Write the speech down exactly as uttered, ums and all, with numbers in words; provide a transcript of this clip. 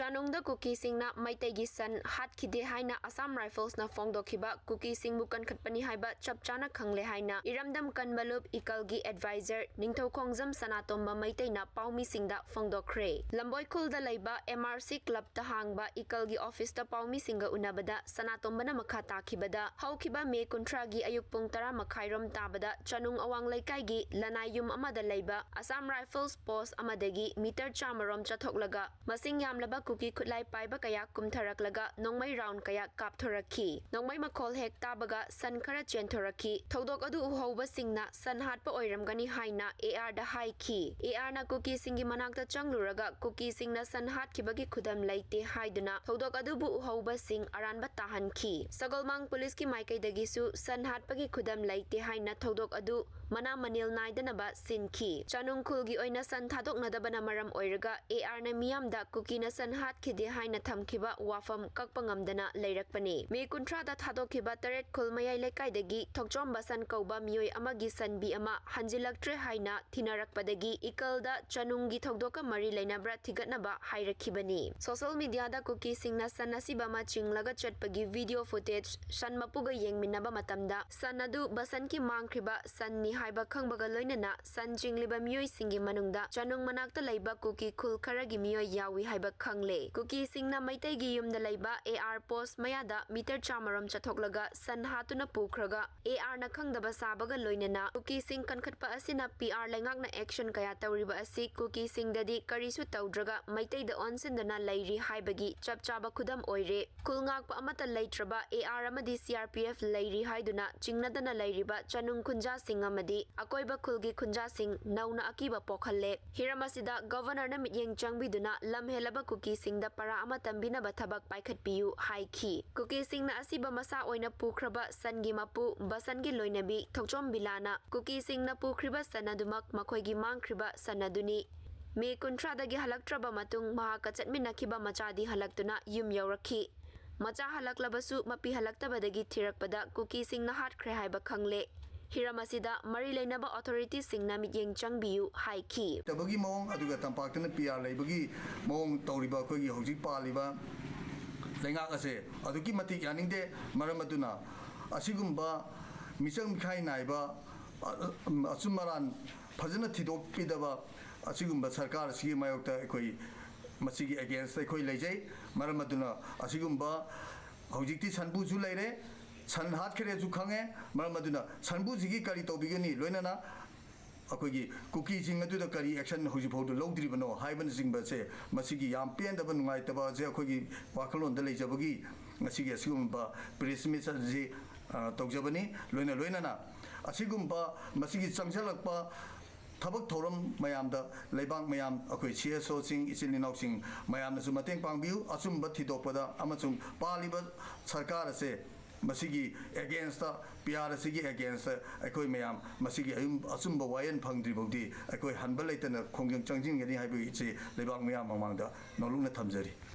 ꯆꯥꯅꯨꯡꯗ ꯀꯨꯀꯤꯁꯤꯡꯅ ꯃꯩꯇꯩꯒꯤ ꯁꯟ ꯍꯥꯠꯈꯤꯗꯦ ꯍꯥꯏꯅ ꯑꯁꯥꯝ ꯔꯥꯏꯐꯜꯁꯅ ꯐꯣꯡꯗꯣꯛꯈꯤꯕ ꯀꯨꯀꯤꯁꯤꯡꯕꯨ ꯀꯟꯈꯠꯄꯅꯤ ꯍꯥꯏꯕ ꯆꯞ ꯆꯥꯅ ꯈꯪꯂꯦ ꯍꯥꯏꯅ ꯏꯔꯝꯗꯝ ꯀꯟꯕꯂꯨꯞ ꯏꯀꯜꯒꯤ ꯑꯦꯗꯚꯥꯏꯖꯔ ꯅꯤꯡꯊꯧꯈꯣꯡꯖꯝ ꯁꯅꯥꯇꯣꯝꯕ ꯃꯩꯇꯩꯅ ꯄꯥꯎꯃꯤꯁꯤꯡꯗ ꯐꯣꯡꯗꯣꯛꯈ꯭ꯔꯦ꯫ ꯂꯝꯕꯣꯏꯈꯨꯜꯗ ꯂꯩꯕ ꯑꯦꯝ ꯑꯥꯔ ꯁꯤ ꯀ꯭ꯂꯕꯇ ꯍꯥꯡꯕ ꯏꯀꯜꯒꯤ ꯑꯣꯐꯤꯁꯇ ꯄꯥꯎꯃꯤꯁꯤꯡꯒ ꯎꯅꯕꯗ ꯁꯅꯥꯇꯣꯝꯕꯅ ꯃꯈꯥ ꯇꯥꯈꯤꯕꯗ, ꯍꯧꯈꯤꯕ ꯃꯦ ꯀꯨꯟꯊ꯭ꯔꯥꯒꯤ ꯑꯌꯨꯛ ꯄꯨꯡ ꯇꯔꯥ ꯃꯈꯥꯏꯔꯣꯝ ꯇꯥꯕꯗ ꯆꯥꯅꯨꯡ ꯑꯋꯥꯡ ꯂꯩꯀꯥꯏꯒꯤ ꯂꯅꯥꯏ ꯌꯨꯝ ꯑꯃꯗ ꯂꯩꯕ ꯑꯁꯥꯝ ꯔꯥꯏꯐꯜꯁ ꯄꯣꯁ ꯑꯃꯗꯒꯤ ꯃꯤꯇꯔ ꯆꯥꯝꯃꯔꯣꯝ ꯆꯠꯊꯣꯛꯂꯒ ꯃꯁꯤꯡ ꯌꯥꯝꯂꯕ ꯀꯨꯀꯤ ꯈꯨꯠꯂꯥꯏ ꯄꯥꯏꯕ ꯀꯌꯥ ꯀꯨꯝꯊꯔꯛꯂꯒ ꯅꯣꯡꯃꯩ ꯔꯥꯎꯟ ꯀꯌꯥ ꯀꯥꯞꯊꯣꯔꯛꯈꯤ꯫ ꯅꯣꯡꯃꯩ ꯃꯈꯣꯜ ꯍꯦꯛ ꯇꯥꯕꯒ ꯁꯟ ꯈꯔ ꯆꯦꯟꯊꯣꯔꯛꯈꯤ꯫ ꯊꯧꯗꯣꯛ ꯑꯗꯨ ꯎꯍꯧꯕꯁꯤꯡꯅ ꯁꯟ ꯍꯥꯠꯄ ꯑꯣꯏꯔꯝꯒꯅꯤ ꯍꯥꯏꯅ ꯑꯦ ꯑꯥꯔꯗ ꯍꯥꯏꯈꯤ꯫ ꯑꯦ ꯑꯥꯔꯅ ꯀꯨꯀꯤꯁꯤꯡꯒꯤ ꯃꯅꯥꯛꯇ ꯆꯪꯂꯨꯔꯒ ꯀꯨꯀꯤꯁꯤꯡꯅ ꯁꯟ ꯍꯥꯠꯈꯤꯕꯒꯤ ꯈꯨꯗꯝ ꯂꯩꯇꯦ ꯍꯥꯏꯗꯨꯅ ꯊꯧꯗꯣꯛ ꯑꯗꯨꯕꯨ ꯎꯍꯧꯕꯁꯤꯡ ꯑꯔꯥꯟꯕ ꯇꯥꯍꯟꯈꯤ꯫ ꯁꯒꯣꯜꯃꯥꯡ ꯄꯨꯂꯤꯁꯀꯤ ꯃꯥꯏꯀꯩꯗꯒꯤꯁꯨ ꯁꯟ ꯍꯥꯠꯄꯒꯤ ꯈꯨꯗꯝ ꯂꯩꯇꯦ ꯍꯥꯏꯅ ꯊꯧꯗꯣꯛ ꯑꯗꯨ ꯃꯅꯥ ꯃꯅꯤꯜ ꯅꯥꯏꯗꯅꯕ ꯁꯤꯟꯈꯤ꯫ ꯆꯥꯅꯨꯡ ꯈꯨꯜꯒꯤ ꯑꯣꯏꯅ ꯁꯟ ꯊꯥꯗꯣꯛꯅꯗꯕꯅ ꯃꯔꯝ ꯑꯣꯏꯔꯒ ꯑꯦ ꯑꯥꯔꯅ ꯃꯤꯌꯥꯝꯗ ꯀꯨꯀꯤꯅ ꯁꯟ ꯍꯥꯠꯈꯤꯗꯦ ꯍꯥꯏꯅ ꯊꯝꯈꯤꯕ ꯋꯥꯐꯝ ꯀꯛꯄ ꯉꯝꯗꯅ ꯂꯩꯔꯛꯄꯅꯤ꯫ ꯃꯦ ꯀꯨꯟꯊ꯭ꯔꯥꯗ ꯊꯥꯗꯣꯛꯈꯤꯕ ꯇꯔꯦꯠ ꯈꯨꯜ ꯃꯌꯥꯏ ꯂꯩꯀꯥꯏꯗꯒꯤ ꯊꯣꯛꯆꯣꯝꯕ ꯁꯟ ꯀꯧꯕ ꯃꯤꯑꯣꯏ ꯑꯃꯒꯤ ꯁꯟꯕꯤ ꯑꯃ ꯍꯟꯖꯤꯜꯂꯛꯇ꯭ꯔꯦ ꯍꯥꯏꯅ ꯊꯤꯅꯔꯛꯄꯗꯒꯤ ꯏꯀꯜꯗ ꯆꯥꯅꯨꯡꯒꯤ ꯊꯧꯗꯣꯛꯀ ꯃꯔꯤ ꯂꯩꯅꯕ꯭ꯔꯥ ꯊꯤꯒꯠꯅꯕ ꯍꯥꯏꯔꯛꯈꯤꯕꯅꯤ꯫ ꯁꯣꯁꯦꯜ ꯃꯤꯗꯤꯌꯥꯗ ꯀꯨꯀꯤꯁꯤꯡꯅ ꯁꯟ ꯑꯁꯤꯕ ꯑꯃ ꯆꯤꯡꯂꯒ ꯆꯠꯄꯒꯤ ꯚꯤꯗꯤꯑꯣ ꯐꯨꯇꯦꯖ ꯁꯟ ꯃꯄꯨꯒ ꯌꯦꯡꯃꯤꯟꯅꯕ ꯃꯇꯝꯗ ꯁꯟ ꯑꯗꯨ ꯕꯁꯟꯠꯀꯤ ꯃꯥꯡꯈ꯭ꯔꯤꯕ ꯁꯟꯅꯤ ꯍꯥꯏꯕ ꯈꯪꯕꯒ ꯂꯣꯏꯅꯅ ꯁꯟ ꯆꯤꯡꯂꯤꯕ ꯃꯤꯑꯣꯏꯁꯤꯡꯒꯤ ꯃꯅꯨꯡꯗ ꯆꯥꯅꯨꯡ ꯃꯅꯥꯛꯇ ꯂꯩꯕ ꯀꯨꯀꯤ ꯈꯨꯜ ꯈꯔꯒꯤ ꯃꯤꯑꯣꯏ ꯌꯥꯎꯏ ꯍꯥꯏꯕ ꯈꯪꯂꯦ꯫ ꯀꯨꯀꯤꯁꯤꯡꯅ ꯃꯩꯇꯩꯒꯤ ꯌꯨꯝꯗ ꯂꯩꯕ ꯑꯦ ꯑꯥꯔ ꯄꯣꯁ ꯃꯌꯥꯗ ꯃꯤꯇꯔ ꯆꯥꯝꯃꯔꯣꯝ ꯆꯠꯊꯣꯛꯂꯒ ꯁꯟ ꯍꯥꯠꯇꯨꯅ ꯄꯨꯈ꯭ꯔꯒ ꯑꯦ ꯑꯥꯔꯅ ꯈꯪꯗꯕ ꯁꯥꯕꯒ ꯂꯣꯏꯅꯅ ꯀꯨꯀꯤꯁꯤꯡ ꯀꯟꯈꯠꯄ ꯑꯁꯤꯅ ꯄꯤ ꯑꯥꯔ ꯂꯩꯉꯥꯛꯅ ꯑꯦꯛꯁꯟ ꯀꯌꯥ ꯇꯧꯔꯤꯕ ꯑꯁꯤ ꯀꯨꯀꯤꯁꯤꯡꯗꯗꯤ ꯀꯔꯤꯁꯨ ꯇꯧꯗ꯭ꯔꯒ ꯃꯩꯇꯩꯗ ꯑꯣꯟꯁꯤꯟꯗꯨꯅ ꯂꯩꯔꯤ ꯍꯥꯏꯕꯒꯤ ꯆꯞ ꯆꯥꯕ ꯈꯨꯗꯝ ꯑꯣꯏꯔꯦ꯫ ꯈꯨꯜ ꯉꯥꯛꯄ ꯑꯃꯠꯇ ꯂꯩꯇ꯭ꯔꯕ ꯑꯦ ꯑꯥꯔ ꯑꯃꯗꯤ ꯁꯤ ꯑꯥꯔ ꯄꯤ ꯑꯦꯐ ꯂꯩꯔꯤ ꯍꯥꯏꯗꯨꯅ ꯆꯤꯡꯅꯗꯅ ꯂꯩꯔꯤꯕ ꯆꯥꯅꯨꯡ ꯈꯨꯟꯖꯥꯁꯤꯡ ꯑꯃꯗꯤ ꯑꯀꯣꯏꯕ ꯈꯨꯜꯒꯤ ꯈꯨꯟꯖꯥꯁꯤꯡ ꯅꯧꯅ ꯑꯀꯤꯕ ꯄꯣꯛꯍꯜꯂꯦ꯫ ꯍꯤꯔꯝ ꯑꯁꯤꯗ ꯒꯚꯔꯅꯔꯅ ꯃꯤꯠꯌꯦꯡ ꯆꯪꯕꯤꯗꯨꯅ ꯂꯝ ꯍꯦꯜꯂꯕ ꯀꯨꯀꯤꯁꯤꯡꯗ ꯄꯔꯥ ꯑꯃ ꯇꯝꯕꯤꯅꯕ ꯊꯕꯛ ꯄꯥꯏꯈꯠꯄꯤꯌꯨ ꯍꯥꯏꯈꯤ꯫ ꯀꯨꯀꯤꯁꯤꯡꯅ ꯑꯁꯤꯕ ꯃꯁꯥ ꯑꯣꯏꯅ ꯄꯨꯈ꯭ꯔꯕ ꯁꯟꯒꯤ ꯃꯄꯨ ꯕꯁꯟꯒꯤ ꯂꯣꯏꯅꯕꯤ ꯊꯣꯛꯆꯣꯝ ꯕꯤꯂꯥꯅ ꯀꯨꯀꯤꯁꯤꯡꯅ ꯄꯨꯈ꯭ꯔꯤꯕ ꯁꯟ ꯑꯗꯨꯃꯛ ꯃꯈꯣꯏꯒꯤ ꯃꯥꯡꯈ꯭ꯔꯤꯕ ꯁꯟ ꯑꯗꯨꯅꯤ꯫ ꯃꯦ ꯀꯨꯟꯊ꯭ꯔꯥꯗꯒꯤ ꯍꯜꯂꯛꯇ꯭ꯔꯕ ꯃꯇꯨꯡ ꯃꯍꯥꯛꯀ ꯆꯠꯃꯤꯟꯅꯈꯤꯕ ꯃꯆꯥꯗꯤ ꯍꯜꯂꯛꯇꯨꯅ ꯌꯨꯝ ꯌꯧꯔꯛꯈꯤ꯫ ꯃꯆꯥ ꯍꯜꯂꯛꯂꯕꯁꯨ ꯃꯄꯤ ꯍꯜꯂꯛꯇꯕꯗꯒꯤ ꯊꯤꯔꯛꯄꯗ ꯀꯨꯀꯤꯁꯤꯡꯅ ꯍꯥꯠꯈ꯭ꯔꯦ ꯍꯥꯏꯕ ꯈꯪꯂꯦ꯫ ꯍꯤꯔꯝ ꯑꯁꯤꯗ ꯃꯔꯤ ꯂꯩꯅꯕ ꯑꯣꯊꯣꯔꯤꯇꯤꯁꯤꯡꯅ ꯃꯤꯠꯌꯦꯡ ꯆꯪꯕꯤꯌꯨ ꯍꯥꯏꯈꯤ꯫ ꯇꯕꯒꯤ ꯃꯑꯣꯡ, ꯑꯗꯨꯒ ꯇꯝꯄꯥꯛꯇꯅ ꯄꯤ ꯑꯥꯔ ꯂꯩꯕꯒꯤ ꯃꯑꯣꯡ ꯇꯧꯔꯤꯕ ꯑꯩꯈꯣꯏꯒꯤ ꯍꯧꯖꯤꯛ ꯄꯥꯜꯂꯤꯕ ꯂꯩꯉꯥꯛ ꯑꯁꯦ ꯑꯗꯨꯛꯀꯤ ꯃꯇꯤꯛ ꯌꯥꯅꯤꯡꯗꯦ꯫ ꯃꯔꯝ ꯑꯗꯨꯅ ꯑꯁꯤꯒꯨꯝꯕ ꯃꯤꯆꯪ ꯃꯤꯈꯥꯏ ꯅꯥꯏꯕ, ꯑ-, ꯑꯆꯨꯝ ꯑꯔꯥꯟ ꯐꯖꯅ ꯊꯤꯗꯣꯛꯄꯤꯗꯕ ꯑꯁꯤꯒꯨꯝꯕ ꯁꯔꯀꯥꯔ ꯑꯁꯤꯒꯤ ꯃꯥꯌꯣꯛꯇ ꯑꯩꯈꯣꯏ ꯃꯁꯤꯒꯤ against ꯑꯩꯈꯣꯏ ꯂꯩꯖꯩ꯫ ꯃꯔꯝ ꯑꯗꯨꯅ ꯑꯁꯤꯒꯨꯝꯕ ꯍꯧꯖꯤꯛꯇꯤ ꯁꯟꯕꯨꯁꯨ ꯂꯩꯔꯦ, ꯁꯟ ꯍꯥꯠꯈ꯭ꯔꯦꯁꯨ ꯈꯪꯉꯦ꯫ ꯃꯔꯝ ꯑꯗꯨꯅ ꯁꯟꯕꯨꯁꯤꯒꯤ ꯀꯔꯤ ꯇꯧꯕꯤꯒꯅꯤ, ꯂꯣꯏꯅꯅ ꯑꯩꯈꯣꯏꯒꯤ ꯀꯨꯀꯤꯁꯤꯡ ꯑꯗꯨꯗ ꯀꯔꯤ action ꯍꯧꯖꯤꯛ ꯐꯥꯎꯗ ꯂꯧꯗ꯭ꯔꯤꯕꯅꯣ ꯍꯥꯏꯕꯅꯆꯤꯡꯕꯁꯦ, ꯃꯁꯤꯒꯤ ꯌꯥꯝ ꯄꯦꯟꯗꯕ, ꯅꯨꯡꯉꯥꯏꯇꯕ ꯑꯁꯦ ꯑꯩꯈꯣꯏꯒꯤ ꯋꯥꯈꯜꯂꯣꯟꯗ ꯂꯩꯖꯕꯒꯤ ꯉꯁꯤꯒꯤ ꯑꯁꯤꯒꯨꯝꯕ press meet ꯑꯁꯤ, ꯑ, ꯇꯧꯖꯕꯅꯤ꯫ ꯂꯣꯏꯅ ꯂꯣꯏꯅꯅ ꯑꯁꯤꯒꯨꯝꯕ ꯃꯁꯤꯒꯤ ꯆꯪꯁꯤꯜꯂꯛꯄ ꯊꯕꯛ ꯊꯧꯔꯝ ꯃꯌꯥꯝꯗ ꯂꯩꯕꯥꯛ ꯃꯌꯥꯝ, ꯑꯩꯈꯣꯏ C S Oꯁꯤꯡ, ꯏꯆꯤꯜ ꯏꯅꯥꯎꯁꯤꯡ ꯃꯌꯥꯝꯅꯁꯨ ꯃꯇꯦꯡ ꯄꯥꯡꯕꯤꯌꯨ꯫ ꯑꯆꯨꯝꯕ ꯊꯤꯗꯣꯛꯄꯗ ꯑꯃꯁꯨꯡ ꯄꯥꯜꯂꯤꯕ ꯁꯔꯀꯥꯔ ꯑꯁꯦ ꯃꯁꯤꯒꯤ againstꯇ, P R ꯑꯁꯤꯒꯤ againstꯇ ꯑꯩꯈꯣꯏ ꯃꯌꯥꯝ ꯃꯁꯤꯒꯤ ꯑꯌꯨꯝ-, ꯑꯆꯨꯝꯕ ꯋꯥꯌꯦꯜ ꯐꯪꯗ꯭ꯔꯤ ꯐꯥꯎꯗꯤ ꯑꯩꯈꯣꯏ ꯍꯟꯕ ꯂꯩꯇꯅ ꯈꯣꯡꯖꯪ ꯆꯪꯁꯤꯟꯒꯅꯤ ꯍꯥꯏꯕꯒꯤ ꯏꯆꯦ ꯂꯩꯕꯥꯛ ꯃꯌꯥꯝ ꯃꯃꯥꯡꯗ ꯅꯣꯂꯨꯛꯅ ꯊꯝꯖꯔꯤ꯫